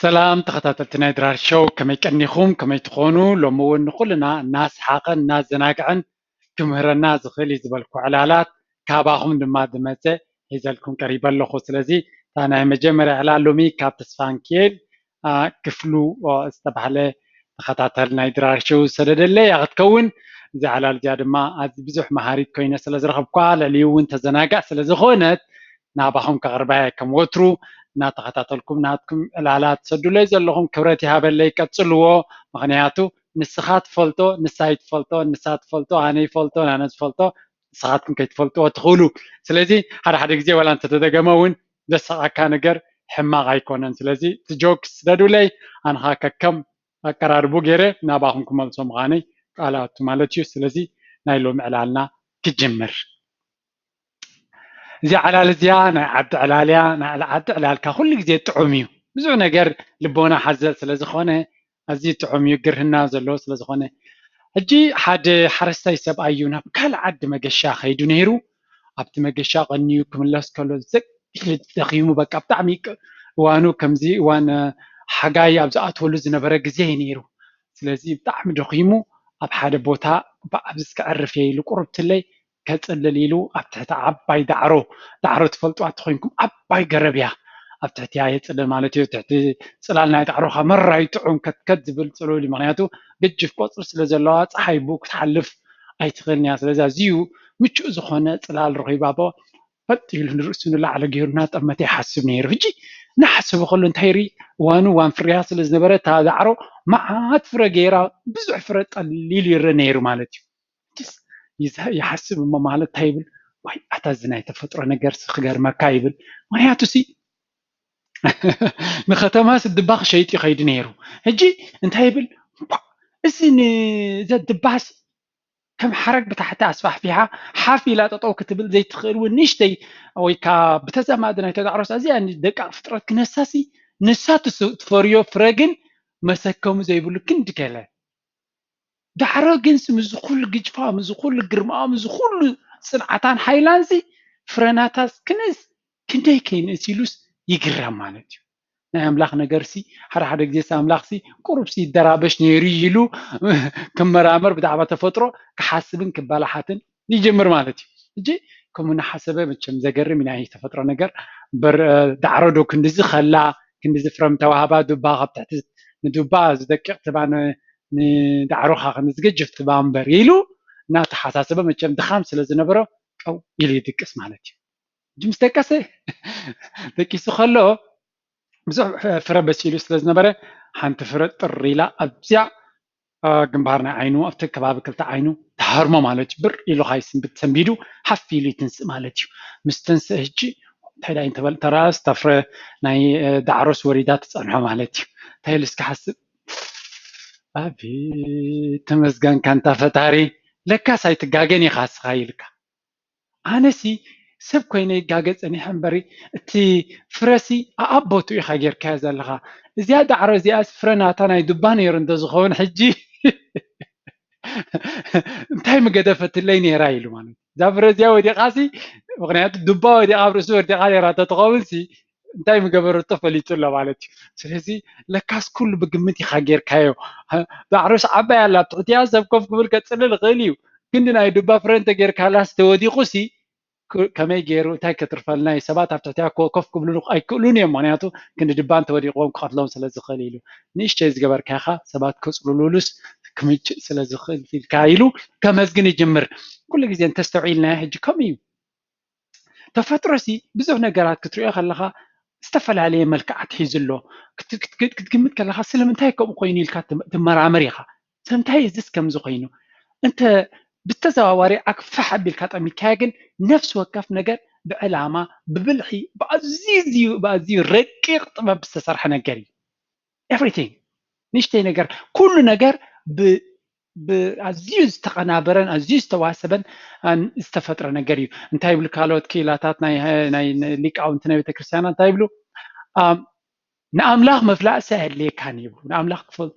ሰላም ተኸታተልቲ ናይ ድራር ሾው፣ ከመይ ቀኒኹም? ከመይ ትኾኑ? ሎሚ እውን ንኹልና እናስሓቐን እናዘናግዐን ክምህረና ዝኽእል እዩ ዝበልኩ ዕላላት ካባኹም ድማ ዝመፀ ሒዘልኩም ቀሪበ ኣለኹ። ስለዚ እታ ናይ መጀመርያ ዕላል ሎሚ ካብ ተስፋንኪኤል ክፍሉ ዝተባህለ ተኸታተል ናይ ድራር ሾው ዝሰደደለይ እያ ክትከውን። እዛ ዕላል እዚኣ ድማ ኣዚ ብዙሕ መሃሪት ኮይነ ስለ ዝረኸብኳ፣ ልዕሊኡ እውን ተዘናጋዕ ስለ ዝኾነት ናባኹም ከቕርባያ ከም ወትሩ እናተኸታተልኩም ናትኩም ዕላላት ትሰዱለይ ዘለኹም ክብረት ይሃበለይ። ቀጽልዎ። ምኽንያቱ ንስኻ ትፈልጦ፣ ንሳ ይትፈልጦ፣ ንሳ ትፈልጦ፣ ኣነ ይፈልጦ፣ ኣነ ዝፈልጦ ንስኻትኩም ከይትፈልጥዎ ትኽእሉ። ስለዚ ሓደ ሓደ ግዜ ዋላ እንተተደገመ እውን ዘሳቕዓካ ነገር ሕማቕ ኣይኮነን። ስለዚ እቲ ጆክ ስደዱለይ፣ ኣንኻ ከከም ኣቀራርቡ ገይረ ናባኹም ክመልሶ ምዃነይ ቃል ኣቱ ማለት እዩ። ስለዚ ናይ ሎሚ ዕላልና ክጅምር። እዚኣ ዕላል እዚኣ ናይ ዓዲ ዕላል እያ። ናይ ዓዲ ዕላልካ ኩሉ ግዜ ጥዑም እዩ። ብዙሕ ነገር ልቦና ሓዘል ስለ ዝኾነ ኣዝዩ ጥዑም እዩ፣ ግርህና ዘለዎ ስለ ዝኾነ። ሕጂ ሓደ ሓረስታይ ሰብኣይ እዩ ናብ ካልእ ዓዲ መገሻ ከይዱ ነይሩ። ኣብቲ መገሻ ቀንዩ ክምለስ ከሎ ዘ- ኢሉ ደኺሙ፣ በቃ ብጣዕሚ ቅ- እዋኑ ከምዚ እዋን ሓጋይ ኣብ ዝኣትወሉ ዝነበረ ግዜ እዩ ነይሩ። ስለዚ ብጣዕሚ ደኺሙ ኣብ ሓደ ቦታ ኣብዚ ክዕርፍ እየ ኢሉ ቁርብትለይ ከጽልል ኢሉ ኣብ ትሕቲ ዓባይ ዳዕሮ፣ ዳዕሮ ትፈልጥዋ እንተኾይንኩም ዓባይ ገረብ እያ፣ ኣብ ትሕቲያ የጽልል ማለት እዩ። ትሕቲ ጽላል ናይ ዳዕሮኻ መራይ ጥዑም ከትከት ዝብል ጽሉል እዩ። ምኽንያቱ ገጅፍ ቆጽሊ ስለ ዘለዋ ጸሓይ ብኡ ክትሓልፍ ኣይትኽእልን እያ። ስለዚ ኣዝዩ ምቹእ ዝኾነ ጽላል ረኺቡ ኣብ ፈጥ ኢሉ ንርእሱ ንላዕሊ ገይሩ እናጠመተ ይሓስብ ነይሩ። ሕጂ እናሓሰበ ከሎ እንታይ ርኢ? እዋኑ እዋን ፍርያ ስለ ዝነበረ እታ ዳዕሮ መዓት ፍረ ገይራ ብዙሕ ፍረ ጠሊሉ ይረአ ነይሩ ማለት እዩ። ሕጂስ ይዘ- ይሓስብ እሞ ማለት እንታይ ይብል? ዋይ ኣታ እዚ ናይ ተፈጥሮ ነገር ሲ ክገርመካ ይብል። ምክንያቱ ሲ ንከተማ ሲ ድባ ክሸይጥ ይኸይድ ነይሩ። ሕጂ እንታይ ይብል? ቧ፣ እዚ ንዘ ድባስ ከም ሓረግ ብታሕቲ ኣስፋሕፊሓ ሓፍ ኢላ ጠጠው ክትብል ዘይትኽእል እውን ንእሽተይ ወይ ከዓ ብተዛማዲ ናይ ተዳዕሮስ ኣዚኣ ደቃቅ ፍጥረት ክነሳሲ ንሳ ትስ- ትፈርዮ ፍረ ግን መሰከሙ ዘይብሉ ክንዲ ገለ ዳዕሮ ግን ምስ ኩሉ ግጭፋ ምስ ኩሉ ግርማኣ ምስ ኩሉ ፅንዓታን ሓይላንሲ ፍረናታስ ክንእስ ክንደይ ከይንእስ ኢሉስ ይግረም ማለት እዩ። ናይ ኣምላኽ ነገርሲ ሓደ ሓደ ግዜሲ ኣምላኽሲ ቁሩብሲ ይደራበሽ ነይሩ እዩ ኢሉ ክመራመር ብዛዕባ ተፈጥሮ ክሓስብን ክበላሓትን ይጅምር ማለት እዩ። ሕጂ ከምኡ እናሓሰበ መቸም ዘገርም እዩ ናይ ተፈጥሮ ነገር እምበር ዳዕሮ ዶ ክንድዚ ከላ ክንድዚ ፍረም ተዋህባ ዱባ ካብ ትሕቲ ንዱባ ዝደቅቕ ትባ ንዳዕሮ ኸዓ ክንዲ ዝገጅፍ ትባ እምበር ኢሉ እናተሓሳሰበ መቸም ድኻም ስለ ዝነበሮ ቀው ኢሉ ይድቅስ ማለት እዩ። ሕጂ ምስ ደቀሰ ደቂሱ ከሎ ብዙሕ ፍረ በሲሉ ስለ ዝነበረ ሓንቲ ፍረ ጥር ኢላ ኣብዚኣ ግንባር ናይ ዓይኑ ኣብቲ ከባቢ ክልተ ዓይኑ ተሃርሞ ማለት እዩ። ብር ኢሉ ካይስንብት ሰንቢዱ ሓፍ ኢሉ ይትንስእ ማለት እዩ። ምስ ተንስእ ህጂ እንታይ ዳይ እንተበል ተራእስ ተፍረ ናይ ዳዕሮስ ወሪዳ ትፀንሖ ማለት እዩ። እንታይ ኢሉ እስኪ ሓስብ ኣቤት ተመስገንካ እንታ ፈጣሪ ለካስ ኣይትጋገን ኢኻ እስኻ ኢልካ ኣነሲ ሰብ ኮይነ ይጋገ ፀኒሐ እምበሪ እቲ ፍረሲ ኣኣቦቱ ኢኻ ጌርካዮ ዘለኻ እዚኣ ዳዕሮ እዚኣስ ፍረ ናታ ናይ ዱባ ነይሩ እንተዝኸውን ሕጂ እንታይ ምገደፈትለይ ነይራ ኢሉ ማለት እዛ ፍረ እዚኣ ወዲቓሲ ምክንያቱ ዱባ ወዲቓ ኣብ ርእሱ ወዲቓ ነይራ እንተትኸውን ሲ እንታይ ምገበረቶ ፈሊጡ ኣሎ ማለት እዩ። ስለዚ ለካስ ኩሉ ብግምት ኢኻ ጌርካዮ። ዳዕሮስ ዓባይ ኣላ ኣብ ትሕቲኣ ሰብ ኮፍ ክብል ከጽልል ይኽእል እዩ። ክንዲ ናይ ዱባ ፍረ እንተጌርካላስ ተወዲቑ ሲ ከመይ ገይሩ እንታይ ከትርፈልና እዩ? ሰባት ኣብ ትሕቲኣ ኮፍ ክብሉ ኣይክእሉን እዮም። ምክንያቱ ክንዲ ድባ እንተወዲቕዎም ክኸፍሎም ስለ ዝኽእል ኢሉ ንእሽተይ ዝገበርካኻ ሰባት ከጽልሉሉስ ክምችእ ስለ ዝኽእል ኢልካ ኢሉ ከመስግን ይጅምር። ኩሉ ግዜ እንተስተውዒልናዮ ሕጂ ከምኡ እዩ። ተፈጥሮ ሲ ብዙሕ ነገራት ክትሪኦ ከለኻ ዝተፈላለየ መልክዓት ሒዙ ኣሎ ክትግምት ከለኻ ስለምንታይ ከምኡ ኮይኑ ኢልካ ትመራመር ኢኻ ስለምንታይ እዚስ ከምዚ ኮይኑ እንተ ብተዘዋዋሪ ኣክፋሕ ኣቢልካ ጠሚትካዮ ግን ነፍሲ ወከፍ ነገር ብዕላማ ብብልሒ ብኣዝዩ ብኣዝዩ ረቂቕ ጥበብ ዝተሰርሐ ነገር እዩ everything ንእሽተይ ነገር ኩሉ ነገር ኣዝዩ ዝተቐናበረን ኣዝዩ ዝተዋሰበን ዝተፈጥረ ነገር እዩ እንታይ ይብሉ ካልኦት ክኢላታት ናይ ሊቃውንቲ ናይ ቤተክርስትያና እንታይ ይብሉ ንኣምላኽ ምፍላጥሲ ኣየድልየካን ይብሉ ንኣምላኽ ክፈልጦ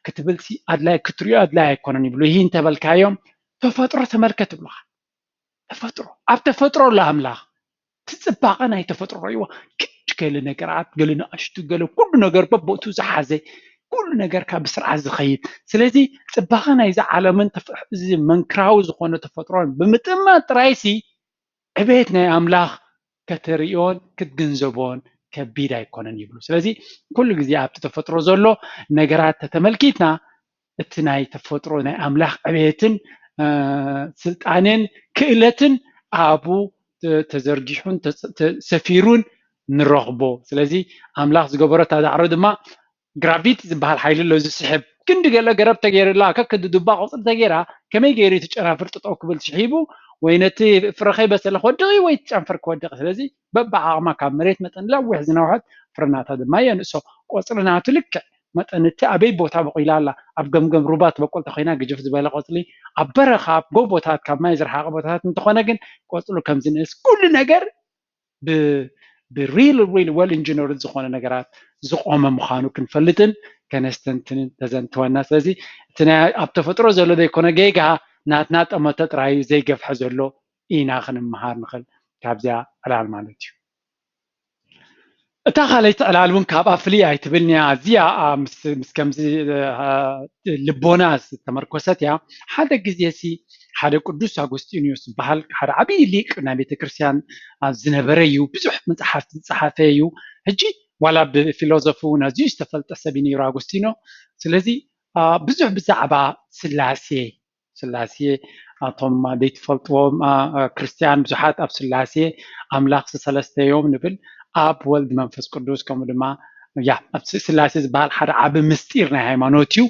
ክትብልሲ ኣድላይ ክትሪኦ ኣድላይ ኣይኮነን ይብሉ ይህ እንተበልካዮም ተፈጥሮ ተመልከት ይብሉኻ ተፈጥሮ ኣብ ተፈጥሮ ኣሎ ኣምላኽ እቲ ፅባቐ ናይ ተፈጥሮ ረእይዎ ግዲ ገለ ነገራት፣ ገለ ንኣሽቱ፣ ገለ ኩሉ ነገር በቦቱ ዝሓዘ፣ ኩሉ ነገርካ ብስርዓት ዝኸይድ። ስለዚ ጽባቐ ናይዚ ዓለምን ተፈ-፣ እዚ መንክራዊ ዝኾነ ተፈጥሮን ብምጥማት ጥራይሲ ዕቤት ናይ ኣምላኽ ከተርእዮን ክትግንዘቦን ከቢድ ኣይኮነን ይብሉ። ስለዚ ኩሉ ግዜ ኣብቲ ተፈጥሮ ዘሎ ነገራት ተተመልኪትና እቲ ናይ ተፈጥሮ ናይ ኣምላኽ ዕቤትን፣ እ፣ ስልጣንን ክእለትን ኣብኡ ተ-፣ ተዘርጊሑን ተጸ-፣ ተ-፣ ሰፊሩን ንረኽቦ። ስለዚ ኣምላኽ ዝገበሮ እታ ዳዕሮ ድማ ግራቪቲ ዝበሃል ሓይሊ ኣሎ ዝስሕብ። ክንዲ ገለ ገረብ ተገይርላ፣ ከክዲ ዱባ ቆጽሊ ተገይራ፣ ከመይ ገይሩ እቲ ጨናፍር ጠጠው ክብል ስሒቡ፣ ወይ ነቲ ፍረ ከይበሰለ ክወድቕ እዩ፣ ወይ እቲ ጨንፈር ክወድቕ። ስለዚ በብዓቕማ ካብ መሬት መጠን ነዊሕ ዝነውሐት ፍረናታ ድማ የንእሶ። ቆጽሊ ናቱ ልክዕ መጠን እቲ ኣበይ ቦታ በቑላ ኣላ። ኣብ ገምገም ሩባ ትበቁል ተኾይና ግጅፍ ዝበለ ቆጽሊ፣ ኣብ በረኻ፣ ኣብ ጎቦታት፣ ካብ ማይ ዝረሓቐ ቦታታት እንተኾነ ግን ቆጽሉ ከም ዝንእስ፣ ኩሉ ነገር ብ-፣ ብሪል፣ ሪል ወል ኢንጂነርድ ዝኾነ ነገራት ዝቆመ ምዃኑ ክንፈልጥን ከነስተንትንን ተዘንትወና። ስለዚ እቲ ናይ ኣብ ተፈጥሮ ዘሎ ዘይኮነ ጌጋ ናትና ጠመተ ጥራይ ዘይገፍሐ ዘሎ ኢና ክንመሃር ንኽእል ካብዚኣ ዕላል ማለት እዩ። እታ ካልኣይቲ ዕላል እውን ካብኣ ፍልይ ኣይትብልን እያ። እዚኣ፣ ኣ፣ ምስ፣ ምስ ከምዚ፣ ኣ፣ ልቦና ዝተመርኮሰት እያ። ሓደ ግዜ ሲ ሓደ ቅዱስ ኣጎስጢኖስ ዝበሃል ሓደ ዓብዪ ሊቅ ናይ ቤተ ክርስቲያን፣ ኣ፣ ዝነበረ እዩ። ብዙሕ መጽሓፍቲ ዝጸሓፈ እዩ። ሕጂ ዋላ ብፊሎዞፊ እውን ኣዝዩ ዝተፈልጠ ሰብ እዩ ነይሩ ኣጎስጢኖ። ስለዚ፣ ኣ፣ ብዙሕ ብዛዕባ ስላሴ ስላሴ፣ ኣቶም ዘይትፈልጥዎም፣ ኣ፣ ኣ፣ ክርስትያን ብዙሓት ኣብ ስላሴ ኣምላኽ ሰለስተ እዮም ንብል፣ ኣብ ወልድ መንፈስ ቅዱስ፣ ከምኡ ድማ፣ ያ፣ ኣብ ስ-፣ ስላሴ ዝበሃል ሓደ ዓቢ ምስጢር ናይ ሃይማኖት እዩ።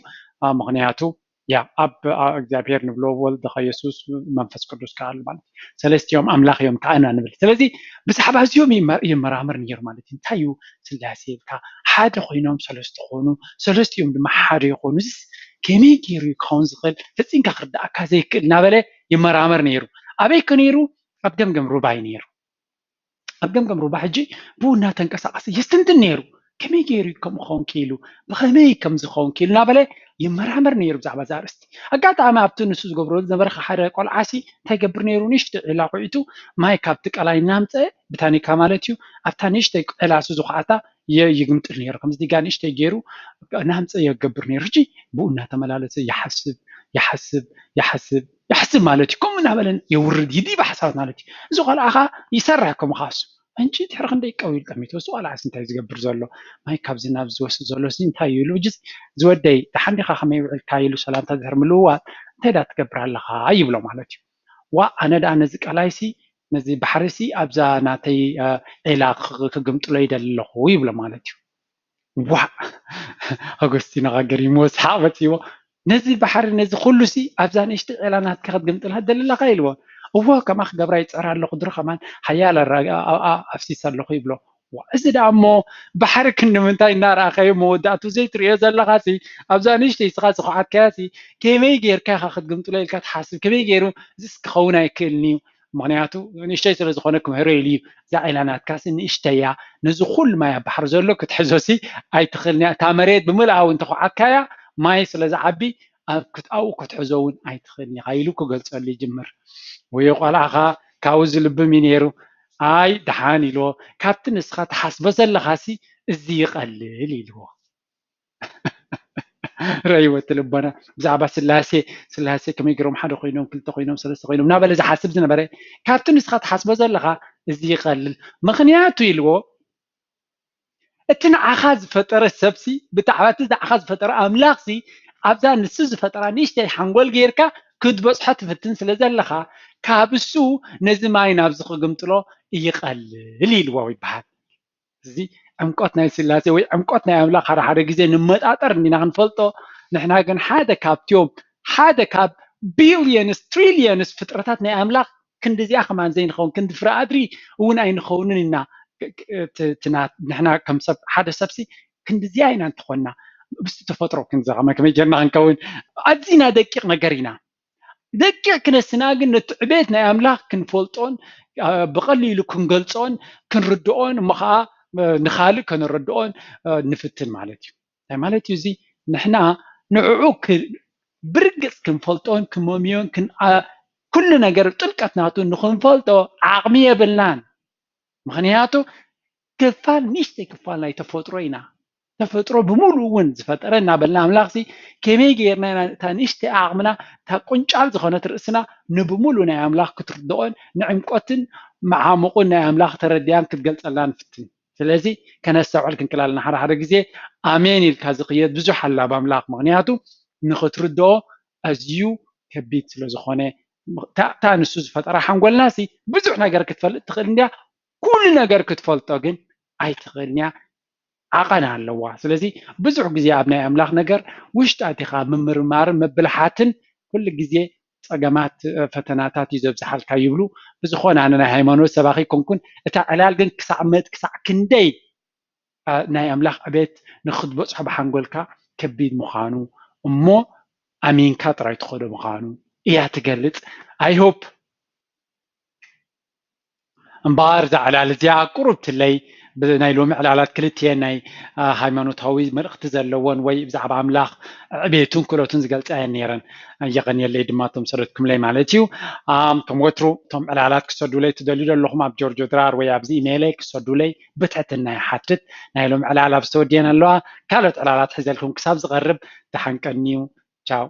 ኣ፣ ምኽንያቱ፣ ያ፣ ኣብ፣ ኣ፣ እግዚኣብሔር ንብሎ፣ ወልድ ከ የሱስ፣ መንፈስ ቅዱስ ከ ኣሎ ማለት እዩ። ሰለስቲኦም ኣምላኽ እዮም ከኣ ኢና ንብል። ስለዚ ብዛዕባ እዚኦም ይመ-፣ ይመራመር ነይሩ ማለት እዩ። እንታይ እዩ ስላሴ ኢልካ? ሓደ ኮይኖም ሰለስተ ኮኑ፣ ሰለስቲኦም ድማ ሓደ ይኾኑ። እዚስ ከመይ ገይሩ እዩ ክኸውን ዝኽእል? ፈጺምካ ክርድኣካ ዘይክእል እናበለ ይመራመር ነይሩ። ኣበይ ከ ነይሩ? ኣብ ገምገም ሩባ እዩ ነይሩ። ኣብ ገምገም ሩባ ሕጂ ብኡ እናተንቀሳቐሰ የስትንትን ነይሩ። ከመይ ገይሩ እዩ ከምኡ ክኸውን ክኢሉ? ብኸመይ ከም ዝኸውን ክኢሉ እናበለ ይመራመር ነይሩ ብዛዕባ እዛ ኣርእስቲ። ኣጋጣሚ ኣብቲ ንሱ ዝገብሮ ዝነበረ ሓደ ቆልዓሲ እንታይ ይገብር ነይሩ? ንእሽቶ ዒላ ኩዒቱ ማይ ካብቲ ቀላይ እናምፀአ፣ ብታኒካ ማለት እዩ፣ ኣብታ ንእሽተይ ዒላሱ ዝኹዓታ የ-፣ ይግምጥል ነይሩ። ከምዚ ዲጋ ንእሽተይ ገይሩ እናምፀ የገብር ነይሩ። ሕጂ ብኡ እናተመላለሰ ይሓስብ፣ ይሓስብ፣ ይሓስብ፣ ይሓስብ ማለት እዩ። ከምኡ እናበለን የውርድ፣ ይዲባ ሓሳባት ማለት እዩ። እዚ ቆልዓ ኸዓ ይሰርሕ ከምኡ ኸዓ እሱ። ሕጂ ድሕሪ ክንደይ ቀዊሉ ጠሚቱ፣ እሱ ቆልዓስ እንታይ ዝገብር ዘሎ? ማይ ካብዚ ናብዚ ዝወስድ ዘሎ ሲ እንታይ እዩ ኢሉ፣ ሕጂ ዝወደይ፣ ደሓን ዲኻ፣ ከመይ ውዒልካ? ኢሉ ሰላምታ ድሕሪ ምልውዋጥ፣ እንታይ ዳ ትገብር ኣለኻ? ይብሎ ማለት እዩ። ዋእ፣ ኣነ ደኣ ነዚ ቀላይሲ፣ ነዚ ባሕሪሲ ኣብዛ ናተይ፣ እ፣ ዒላ ክ-፣ ክግምጥሎ ይደሊ ኣለኹ ይብሎ ማለት እዩ። ዋእ፣ ኣጎስቲኖ ኸኣ ገሪምዎ ሰሓቕ መጺዎ። ነዚ ባሕሪ፣ ነዚ ኩሉሲ ኣብዛ ንእሽተይ ዒላ ናትካ ክትግምጥላ ትደሊ ኣለኻ? ኢልዎ። እወ፣ ከምኣ ክገብራ ይጽዕር ኣለኹ፣ ድሮ ከማን ሓያል ኣራ-፣ ኣ-፣ ኣ-፣ ኣ-፣ ኣፍሲሰ ኣለኹ ይብሎ። ዋእ፣ እዚ ደኣ እሞ ባሕሪ ክንዲ ምንታይ እናረኣኻዮ መወዳእቱ ዘይትርእዮ ዘለኻሲ፣ ኣብዛ ንእሽተይ ንስኻ ዝኹዓትካያሲ ከመይ ጌርካ ኢኻ ክትግምጥሎ ኢልካ ትሓስብ? ከመይ ገይሩ እዚስ ክኸውን ኣይክእልን እዩ? ምኽንያቱ ንእሽተይ ስለ ዝኾነ ክምህሮ ኢሉ እዩ። እዛ ዒላ ናትካሲ ንእሽተይ እያ፣ ነዚ ኩሉ ማይ ኣብ ባሕሪ ዘሎ ክትሕዞሲ ኣይትኽእልን እያ። እታ መሬት ብምልኣ እውን እንተኹዓትካያ ማይ ስለ ዝዓቢ ኣብ ክት-፣ ኣብኡ ክትሕዞ እውን ኣይትኽእልን ኢኻ ኢሉ ክገልጸሉ ይጅምር። ወዮ ቆልዓ ኸኣ ካብኡ ዝልብም እዩ ነይሩ። ኣይ ደሓን ኢልዎ፣ ካብቲ ንስኻ ትሓስቦ ዘለኻሲ እዚ ይቐልል ኢልዎ። ረእይዎ እቲ ልቦና ብዛዕባ ስላሴ፣ ስላሴ ከመይ ገይሮም ሓደ ኮይኖም፣ ክልተ ኮይኖም፣ ሰለስተ ኮይኖም እናበለ ዝሓስብ ዝነበረ፣ ካብቲ ንስኻ ትሓስቦ ዘለኻ እዚ ይቐልል። ምኽንያቱ ኢልዎ፣ እቲ ንዓኻ ዝፈጠረ ሰብሲ፣ ብዛዕባ እቲ ንዓኻ ዝፈጠረ ኣምላኽሲ፣ ኣብዛ ንሱ ዝፈጠራ ንእሽተይ ሓንጎል ጌርካ ክትበጽሖ ትፍትን ስለ ዘለኻ፣ ካብ እሱ ነዚ ማይ ናብዚ ክግምጥሎ ይቐልል ኢልዎ ይበሃል። እዚ ዕምቆት ናይ ስላሴ ወይ ዕምቆት ናይ ኣምላኽ ሓደ ሓደ ግዜ ንመጣጠር እንዲና ክንፈልጦ። ንሕና ግን ሓደ ካብቲኦም፣ ሓደ ካብ ቢልየንስ ትሪልየንስ ፍጥረታት ናይ ኣምላኽ ክንዲ እዚኣ ከማን ዘይንኸውን፣ ክንዲ ፍረ ኣድሪ እውን ኣይንኸውንን ኢና። ክ-፣ ክ-፣ እቲ፣ እቲ ና-፣ ንሕና ከም ሰብ፣ ሓደ ሰብሲ ክንዲ እዚኣ ኢና እንተኾንና፣ ምስቲ ተፈጥሮ ክንዲ እዛ ከመይ፣ ከመይ ጌርና ክንከውን? ኣዚና ደቂቕ ነገር ኢና። ደቂቕ ክነስና ግን ነቲ ዕቤት ናይ ኣምላኽ ክንፈልጦን፣ አ፣ ብቐሊሉ ክንገልጾን ክንርድኦን፣ እሞ ኸዓ፣ እ፣ ንኻልእ ከነረድኦን፣ እ፣ ንፍትን ማለት እዩ። እንታይ ማለት እዩ እዚ? ንሕና ንዕኡ ክ-፣ ብርግጽ ክንፈልጦን ክመምዮን ክን-፣ አ፣ ኩሉ ነገር ጥልቀት ናቱ ንኽንፈልጦ ዓቕሚ የብልናን። ምኽንያቱ ክፋል ንእሽተይ ክፋል ናይ ተፈጥሮ ኢና። ተፈጥሮ ብምሉእ እውን ዝፈጠረ እናበልና ኣምላኽሲ ከመይ ገይርና ኢና እታ ንእሽተይ ዓቕምና እታ ቁንጫል ዝኾነት ርእስና ንብምሉእ ናይ ኣምላኽ ክትርድኦን ንዕምቆትን መዓሙቑን ናይ ኣምላኽ ተረዲኣን ክትገልጸልና ንፍትን። ስለዚ ከነስተውዕል ክንክእል ኣለና። ሓደ ሓደ ግዜ ኣሜን ኢልካ ዝኽየድ ብዙሕ ኣላ ኣብ ኣምላኽ፣ ምኽንያቱ ንኽትርድኦ ኣዝዩ ከቢድ ስለ ዝኾነ እታ ንሱ ዝፈጠራ ሓንጎልና ሲ ብዙሕ ነገር ክትፈልጥ ትኽእል እንድያ። ኩሉ ነገር ክትፈልጦ ግን ኣይትኽእልን እያ። ዓቐን ኣለዋ። ስለዚ ብዙሕ ግዜ ኣብ ናይ ኣምላኽ ነገር ውሽጢ ኣቲኻ ምምርማርን ምብልሓትን ኩሉ ግዜ ጸገማት ፈተናታት እዩ ዘብዝሓልካ ይብሉ። ብዝኾነ ኣነ ናይ ሃይማኖት ሰባኺ ኣይኮንኩን። እታ ዕላል ግን ክሳዕ መት ክሳዕ ክንደይ ናይ ኣምላኽ ዕቤት ንኽትበጽሖ ብሓንጎልካ ከቢድ ምዃኑ እሞ ኣሚንካ ጥራይ ትኸዶ ምዃኑ እያ ትገልጽ። I hope እምበኣር እዛ ዕላል እዚኣ ቁሩብትለይ ብናይ ሎሚ ዕላላት ክልትኤን ናይ ሃይማኖታዊ መልእኽቲ ዘለዎን ወይ ብዛዕባ ኣምላኽ ዕቤቱን ክእለቱን ዝገልጻ እየን ነይረን። የቐንየለይ ድማ እቶም ሰደትኩምለይ ማለት እዩ። ከም ወትሩ እቶም ዕላላት ክሰዱለይ ትደልዩ ዘለኹም ኣብ ጆርጆ ድራር ወይ ኣብዚ ኢሜይለይ ክሰዱለይ ብትሕትና ይሓትት። ናይ ሎም ዕላል ኣብ ዝተወድየን ኣለዋ። ካልኦት ዕላላት ሒዘልኩም ክሳብ ዝቐርብ ደሓን ቀንዩ። ቻው።